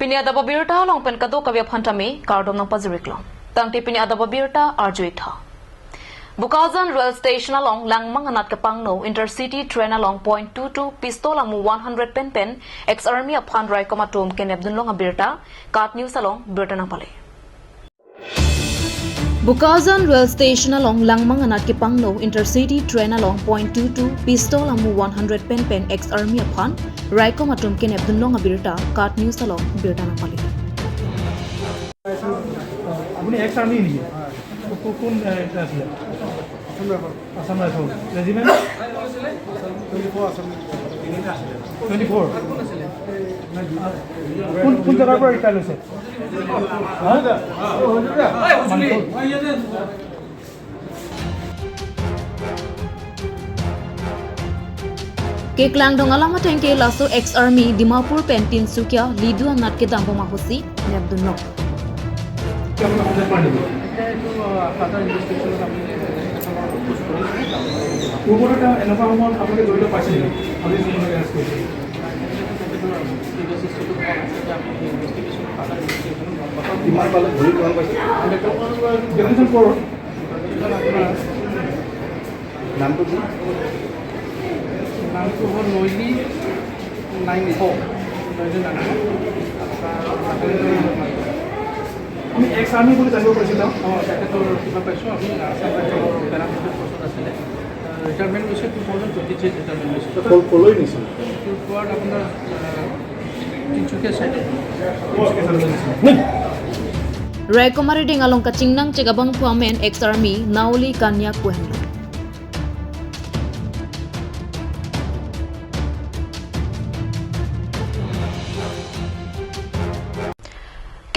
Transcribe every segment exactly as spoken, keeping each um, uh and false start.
Pini adap abirta along pen kadokave aphan tame kardom nangpajir-iklo. Tangte pini adap abirta arju-ik tha. Bokajan rail station along langmang anat kepangno intercity train along point two two pistol amu one hundred pen pen ex-army aphan raikom atum kenep dunlong abirta KAT News along birta nangpale. Bokajan rail station along langmang anat kepangno intercity train along point two two pistol amu one hundred pen pen ex-army aphan raikom atum kenep dunlong abirta KAT News along birta nangpale. আপুনি ex army নেকি? কো-, কোন, এ, এটা আছিলে? Assam rifle. Assam rifle. Regiment? Twenty four Assam. Twenty four? কোন, কোন জেগাৰ পৰা ৰিটায়াৰ লৈছে? হা? Keklangdun alam ateng ke laso ex-army Dimapur pen Tinsukia lidu anat kedambom ahutsi nepdunlong. পূৰ্বতে তেওঁ এনেকুৱা সময়ত আপোনালোকে জড়িত পাইছিল নেকি? আপুনি যোনবিলাক এৰেষ্ট কৰিছিল? কিমান পালে? ধৰি কিমান পাইছে? ডেফিনেশ্যন ক'ৰ? নামটো কি? নামটো হ'ল নৈলি নাইন ফ'ৰ। নৈলি নাইন ফ'ৰ। আপুনি এক্স আৰ্মি বুলি জানিব পাৰিছিল ন? অ, তেখেতৰ কিবা পাইছোঁ। আমি আছাম ৰাইফলৰ পেৰামিলিটাৰী ফৰ্চত আছিলে। ৰিটায়াৰমেণ্ট লৈছে, টু থাউজেণ্ড টুৱেণ্টি থ্ৰীত ৰিটায়াৰমেণ্ট লৈছে। ক'ল-, ক'লৈ নিছিল? ক'ত পোৱাৰ আপোনাৰ, আহ, তিনিচুকীয়া চাইডে। Raikom arideng along kachingnang chek abangphu amen ex-army Naoli Kanyak pu henlo.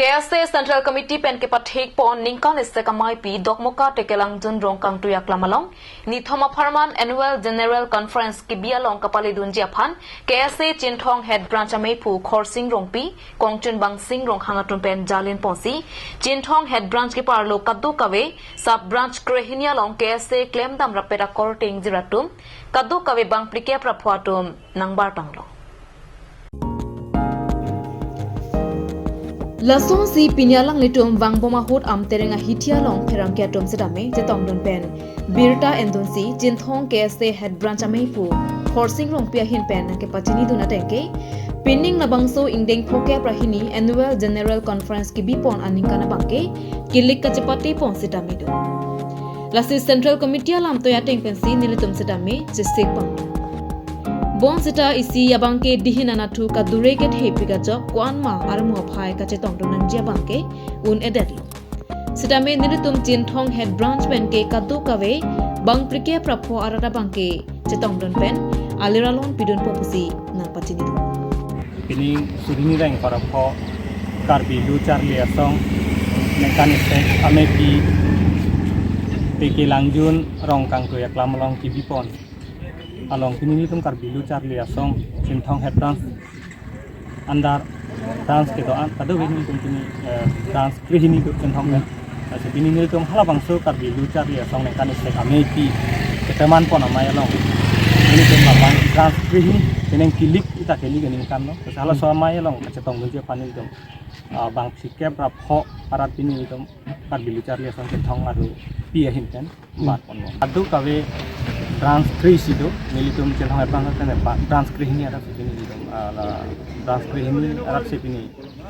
K S A Central Committee pen kepathekpon ningkan isi ameipi Dokmoka Tekelangjun Rongkangtui Aklam along nithom apharman Annual General Conference kebi along kapaledunji aphan K S A Chinthong Head Branch ameiphu Khorsing Rongpi, Kongchun Bangsing Ronghang atum pen jalinponsi Chinthong Head Branch keparlo kadokave Sub Branch krehini along K S A klemdam rapet akorte ingjir atum kadokave bangphlikep ra pho atum nangbartanglo. Lasonsi pini alanglitum vangbom ahut Amtereng ahithi along pherangke atum setame chetongdun pen birta endunsi Chinthong K S A Head Branch ameiphu Khorsing Rongpi ahin pen nangkepachinidun ateng ke, pining labangso ingdeng phokep ra hini Annual General Conference kebipon aningkan abangke kilik kachepatepon setame do. Lasi Central Committee alamtoi ateng pensi nelitum setame chesikpon. Bonseta isi abangke dihin anatthu kadure kethe pik ajok ko-an ma armu aphai kachetongdun nangji abangke un-edetlo. Setame nelitum Chinthong Head Branch penke kadokave bangphlikep ra pho arat abangke chetongdun pen alir alon pidunpo pusi nangpachinidun. Pini suri hini ra ingkoi ra pho Karbi Lo Charli Asong ningkan isi ameipi Tekelangjun Rongkangtui Aklam along kebipon along pini nelitum Karbi Lo Charli Asong Chinthong Head Branch under branch kedo-an, kadokave nelitum pini, eh, branch krehini do Chinthong pen. Lasi pini nelitum halabangso Karbi Lo Charli Asong ningkan isi ameipi ketemanpon amei along nelitum labang branch krehini, penang kilik, ita kilik aningkan lo. Lasi halaso amei along kachetongdunji aphan nelitum, ah, bangphlikep ra pho arat pini nelitum Karbi Lo Charli Asong Chinthong arupi ahin pen Hmm. Bat ponlo. Kadokave branch krehini do, nelitum Chinthong Head Branch pen ba-, branch krehini arat si pini nelitum, ah, la branch krehini arat si pini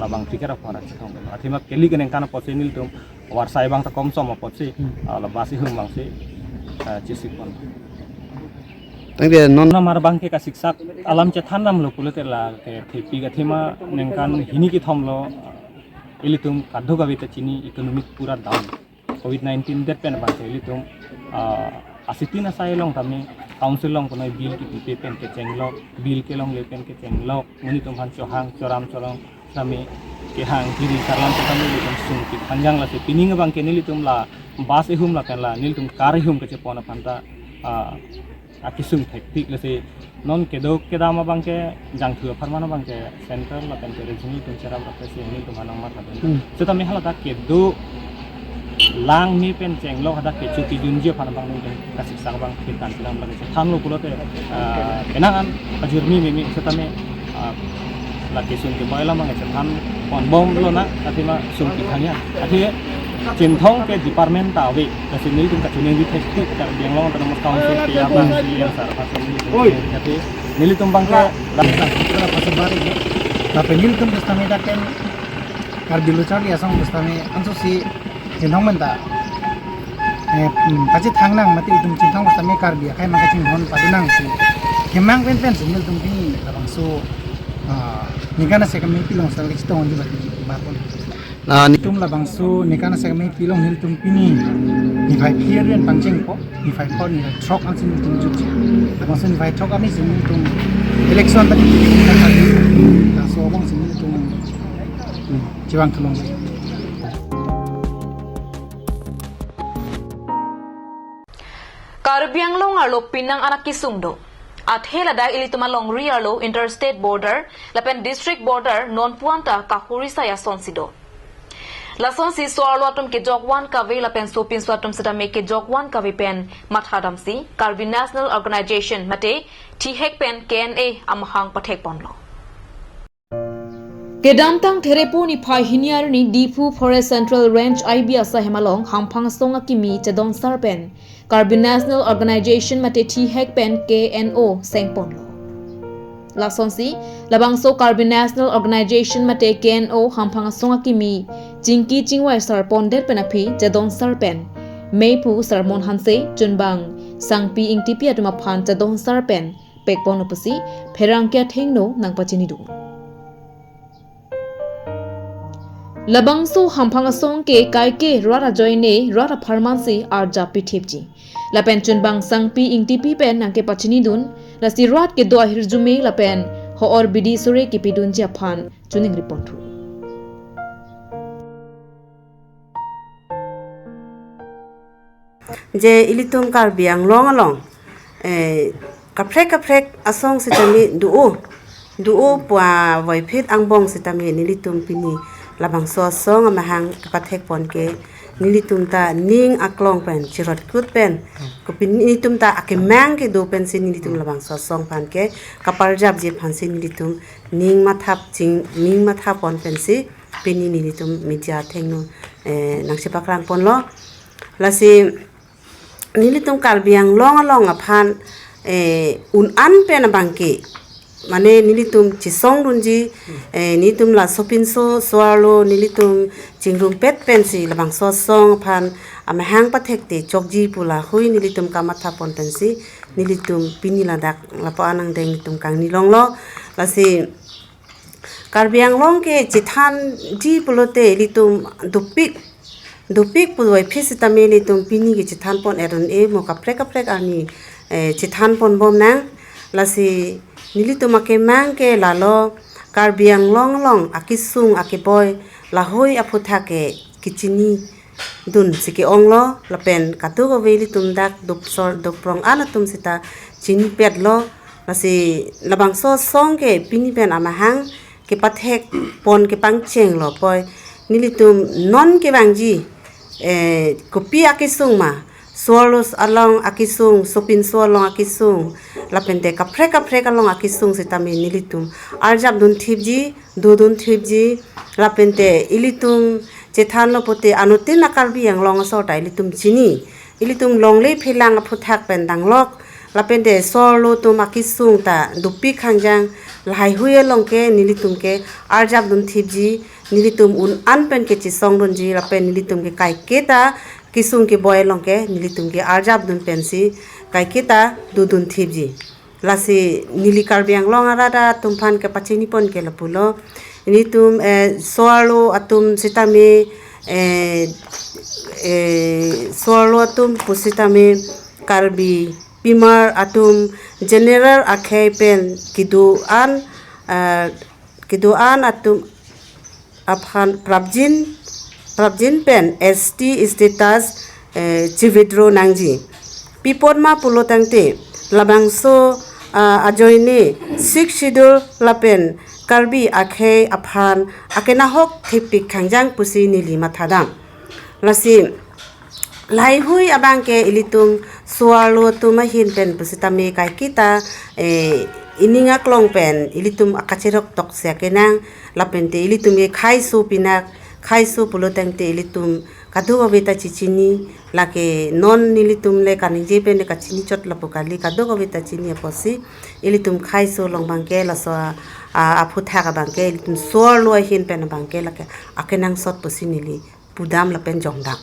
labang phlikep ra pho arat chetong. Athema kilik aningkan apotsi nelitum varsai abang ta komsom apotsi, Hmm. ah, la bus ihum abangsi, ah, chesikpon. Tangte non namar abangke kasiksak alam chethan damlo pulote la ke thepi kathema ningkan hini kethom lo ilitum kadokave ta chini economic pura down. Covid nineteen det pen abangke ilitum, ah, asitin asai along tame council along konoi bill kepipe pen kechenglok, bill kelongle pen kechenglok, monit atum aphan chohang, choram cholong tame kehang kiri karlam tame ilitum sungpik panjang lasi pining abangke nelitum la bus ihum lapen la nelitum car ihum kachepon aphan ta, ah, akesung thektik lasi non kedo kedam abangke jangthu apharman abangke central lapen ke regional atum cherap rap si nelitum aphan nangmat lapen. Hmm. Setame hala ta kedo lang me pen chenglok hadak kecho kejunji aphan abang nelitum kasiksak abang ketan silang abang chethanlo pulote, ah, penang an pajirmi meme setame, ah, Lake sum keboi alam abang chethan ponbomlo na, athema sum kethang ya. Athe Chinthong ke department ta ave, lasi nelitum kachiningri thektik Karbi Anglong Autonomous Council ke abang si yang sar pasang nelitum. Oi. Athe nelitum abang ke la-, la-, la-, la-, la-, la-, lapen nelitum pusitame dak pen Karbi Lo Charli Asong pusitame anso si Chinthong pen ta, eh, hmm, pachethang nang mati itum Chinthong pusitame Karbi akhei abang kachinghon padu nang si. Kemang pen pen si nelitum pini labangso, ah, ningkan isi kami pilong sa kachetong di bat bat pon. Na ni- Itum labangso ningkan isi kami pilong nelitum pini niphai phli ri an pangchengpo, niphai phli niphai throk ansi nelitum jutji. Labangso niphai throk kami si nelitum election tadi, laso abang si nelitum, hmm, chevang thulong. Karbi Anglong arlo penang an akesung do. Athe ladak ilitum alongri arlo interstate border lapen district border non puan ta kahuri sai asonsi do. Lasonsi so-arlo atum kejok van kave lapen sopinso atum sitame kejok van kave pen mathadamsi Karbi National Organization mate thihek pen K N A amahang pathek ponlo. Kedamtang Therepo niphai hini arni Diphu Forest Central Range I B asai hem along hamphang asong akimi chedonsar pen Karbi National Organization mate thihek pen K N O seng ponlo. Lasonsi labangso Karbi National Organization mate K N O hamphang asong akimi chingki chingvai sar pondet pen aphi chedonsar pen meiphu Sarmon Hanse, chunbang Sangpi Ingtipi atum aphan chedonsar pen pekponlo pusi pherangke athengno nangpachinidun. Labangso hamphang asong ke kaike rat ajoine rat apharmansi arjap pithipji. Lapen chunbang Sangpi Ingtipi pen nangkepachinidun, lasi rat kedo ahirjume lapen ho-or bidi sore kepidunji aphan chiningri ponthu. Je ilitum Karbi Anglong along, eh, kaprek kaprek asong sitame do-o, do-o pu avoiphit angbong sitame nelitum pini labangso asong amahang kepathek pon ke nelitum ta ning aklong pen chirotkut pen, kopine nelitum ta akemang kedo pensi nelitum labangso asong aphan ke kaparjapji aphansi nelitum ning mathap ching, ning mathap pon pensi pini nelitum media athengno, eh, nangchepakrang ponlo. Lasi nelitum Karbi Anglong along aphan, eh, un-an pen abangke, mane nelitum chesongdunji, eh, nelitum la sopinso so-arlo nelitum chingrumpet pensi labangso asong aphan amahang pathekte chokji pu lahui nelitum kamatha pon pensi nelitum pini ladak lapu-an angdeng nelitum kangnilonglo. Lasi Karbi Anglong ke chethanji pulote ilitum dopik, dopik puvoiphit sitame ilitum pini ke chethan pon eron e mo kaprek kaprek arni, eh, chethan ponbom nang. Lasi nelitum akemang ke lalo Karbi Anglong along akesung akeboi lahui aphuthak ke kechini dunsi ke-onglo lapen kadokave ilitum dak dopsor doprong an atum sita chinipetlo. Lasi labangso asong ke pini pen amahang kepathek pon kepangchenglo poi nelitum non kevangji, eh, kopi akesung ma, so-arlo along akesung, sopinso along akesung, lapente kaprek kaprek along akesung sitame nelitum arjapdun thipji, dodun thipji, lapente ilitum chethanlo pote anuttin a-Karbi Anglong asor ta ilitum chini. Ilitum longle phelang aphuthak pen danglok, lapente so-arlo atum akesung ta dopik khangjang, lahaihui along ke nelitum ke arjapdun thipji, nelitum un-an pen ke chesongdunji, lapen nelitum ke kaiketa kesung keboi along ke nelitum ke arjapdun pensi kaiketa dodun thipji. Lasi neli Karbi Anglong arat atum aphan kepachini pon ke lapulo. Nelitum, eh, so-arlo atum sitame, eh, eh, so-arlo atum pusitame Karbi pimar atum general akhei pen kedo-an, eh, kedo-an atum aphan prapjin, prapjin pen S T status, eh, chi-withdraw nangji. Pi apot ma pulo tangte labangso, ah, ajoine Sixth Schedule lapen Karbi akhei aphan akenahok thepik khangjang pusi neli mathadam. Lasi lahaihui abang ke ilitum so-arlo atum ahin pen pusitame kaiketa, eh, Ining aklong pen ilitum akacherok toksi akenang, lapen te ilitum ke khaiso pinak, khaiso pulo tangte ilitum kadokave ta chechini, lake non nelitum le kaningje pen le kachini chot lapu kali, kadokave ta chini apotsi ilitum khaiso along abangke laso a, a, aphuthak abangke ilitum so-arlo ahin pen abangke lake akenangsot pusi neli pudam lapen jongdam.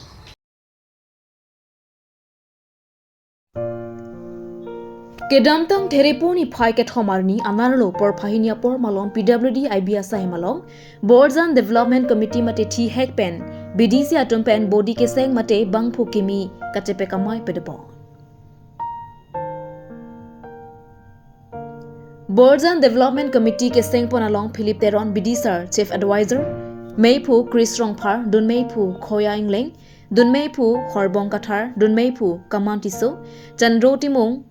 Kedamtang Therepo niphai kethom arni anerlo porphahini apor malom P W D I B asai malom Borjan Development Committee mate thihek pen B D C atum pen body keseng mate bangphu kimi kachepek amei pedebom. Borjan Development Committee keseng pon along Philip Teron B D sir, Chief Advisor, meiphu Chris Rongphar, dunmeiphu Khoya Ingleng, dunmeiphu Horbong Kathar, dunmeiphu Kaman Tisso, Chandro Timung,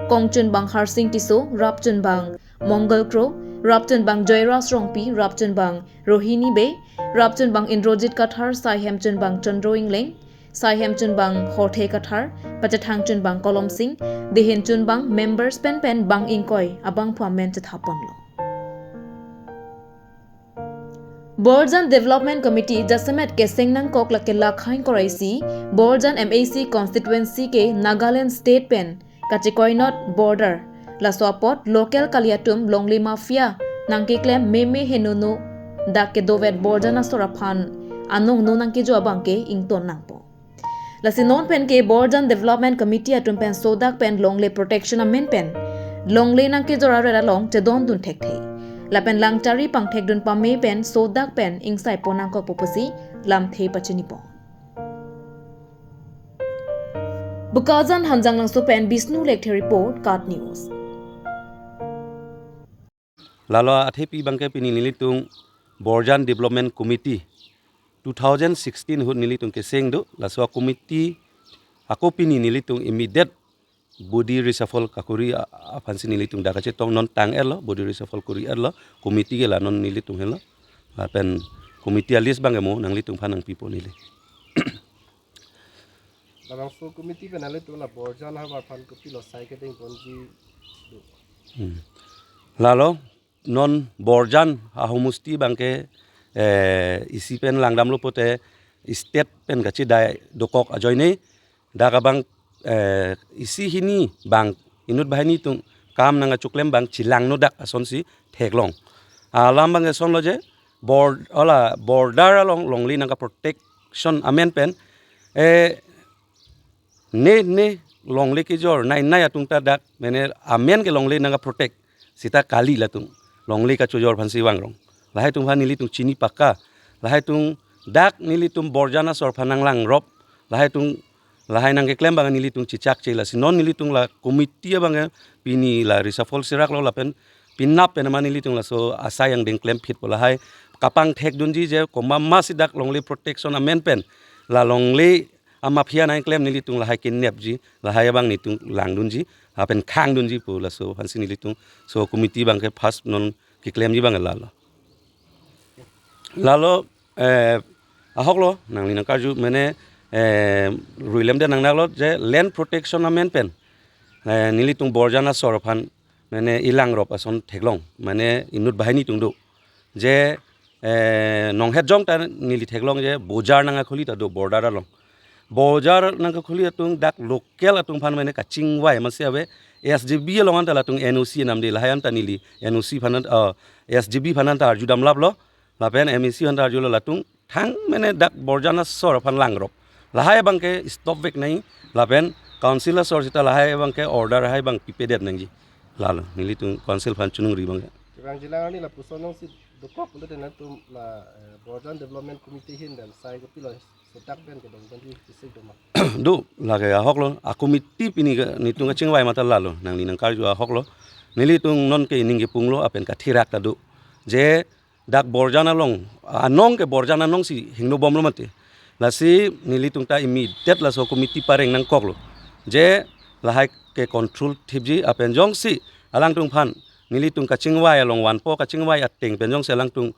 kongchunbang Harsing Tisso, rapchunbang Mongal Kro, rapchunbang Joyras Rongpi, rapchunbang Rohini Bey, rapchunbang Indrajit Kathar, saihemchunbang Chandro Ingleng, saihemchunbang Horthe Kathar, pachethangchunbang Kolom Sing, dehinchunbang members pen pen bang ingkoi abangphu amen chethaponlo. Borjan Development Committee jasemet keseng nangkok lake lakhang koraisi, Borjan M A C constituency ke Nagaland State pen kachekoinot border. Laso apot local kali atum longle mafia nangkeklem meme henono dak kedovet Borjan asor aphan anong no nangkejo abangke ington nangpo. Lasi non pen ke Borjan Development Committee atum pen sodak pen longle protection amen pen longle nangkejor aret along chedondun thekthe. Lapen langchari pangthekdun pame pen sodak pen ingsai pon nangkokpo pusi lamthe pachinipo. Bokajan Hanjanglangso pen Bishnu Lekthe report, KAT News. Lalo athepi abangke pini nelitum Borjan Development Committee two thousand sixteen ahut nelitum keseng do, laso committee ako pini nelitum immediate body reshuffle kakuri a-, aphansi nelitum dak kachetong, non tang-etlo, body reshuffle kuri-etlo, committee ke la non nelitum henlo. Lapen committee a-list abangke mo nanglitum aphan nangpipo neli. Labangso committee pen nanglitum la Borjan ahavar aphan kopilo sai kedengponji do? Hmm. Lalo non Borjan ahomosti abangke, eh, isi pen langdamlo pote state pen kachedai dokok ajoine dak abang, eh, isi hini abang inut banghini atum kam nangkachoklem abang chelangno dak asonsi theklong. Alam abang asonlo je bor-, ola border along longle nangkaprotection amen pen, eh, ne ne longle kejor nai nai atum ta dak mane amen ke longle nangkaprotect sita kali latum longle kachojor aphansi vangrong. Lahai atum aphan nelitum chini pakka. Lahai atum dak nelitum Borjan asor aphan nanglangrop. Lahai atum lahai nangkeklem abang nelitum chechakche, lasi non nelitum la committee abang pini la reshuffle siraklo lapen penap pen ma nelitum laso asai angdeng klemphitpo, lahai kapangthekdunji je komat masi dak longle protection amen pen la longle amafia nangklem nelitum lahai kenepji, lahai abang nelitum langdunji, lapen khangdunji pu laso aphansi nelitum so committee abangke first non keklemji abang lalo. Lalo, eh, ahoklo, nangli nangkarju mane, eh, ruilem de nangnaklo je land protection amen pen, eh, nelitum Borjan asor aphan mane ilangrop ason theklong, mane inut banghini atum do. Je, eh, nonghet jong ta neli theklong je bojar nangkakhuli ta do border along. Bojar nangkakhuli atum dak local atum aphan mane kachingvai masi ave, S G B along anta latum N O C namde, lahai anta neli N O C aphan anta, eh, S G B aphan anta arjudamlaplo, lapen M A C aphan anta arjulo, latum thang mane dak Borjan asor aphan langrop. Lahai abangke stop vek nai, lapen council asor sita lahai abangke order hai abang pipedet nangji. Lalo nelitum council aphan choningri abangke. Kevang jilang arni lapuson alongsi dokok pulote nangtum la, eh, Borjan Development Committee ahin pen sai kopilo sodak pen kedongponji kesik doma? Do, lake ahoklo, a committee pini ke nelitum kachingvai mata lalo, nangli nangkarju ahoklo. Nelitum nonke ning kepunglo, lapen kathirak ta do. Je dak Borjan along, anong ke Borjan anongsi hingnobomlo mate. Lasi nelitum ta immediate laso committee pareng nangkoklo. Je lahai ke control thipji, lapen jongsi alangtum aphan nelitum kachingvai along vanpo, kachingvai ateng pen jongsi alangtum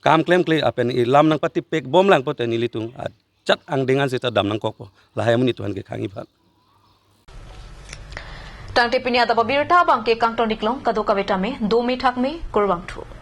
kam klemkle lapen ilam nangpatipekbomlang pote nelitum ajat angdeng an sita dam nangkokpo. Lahai amonit aphan kekhang iphan. Tangte pini adap abirta abangke kangton iklong, kadokave tame dome thakme, kurvangthu.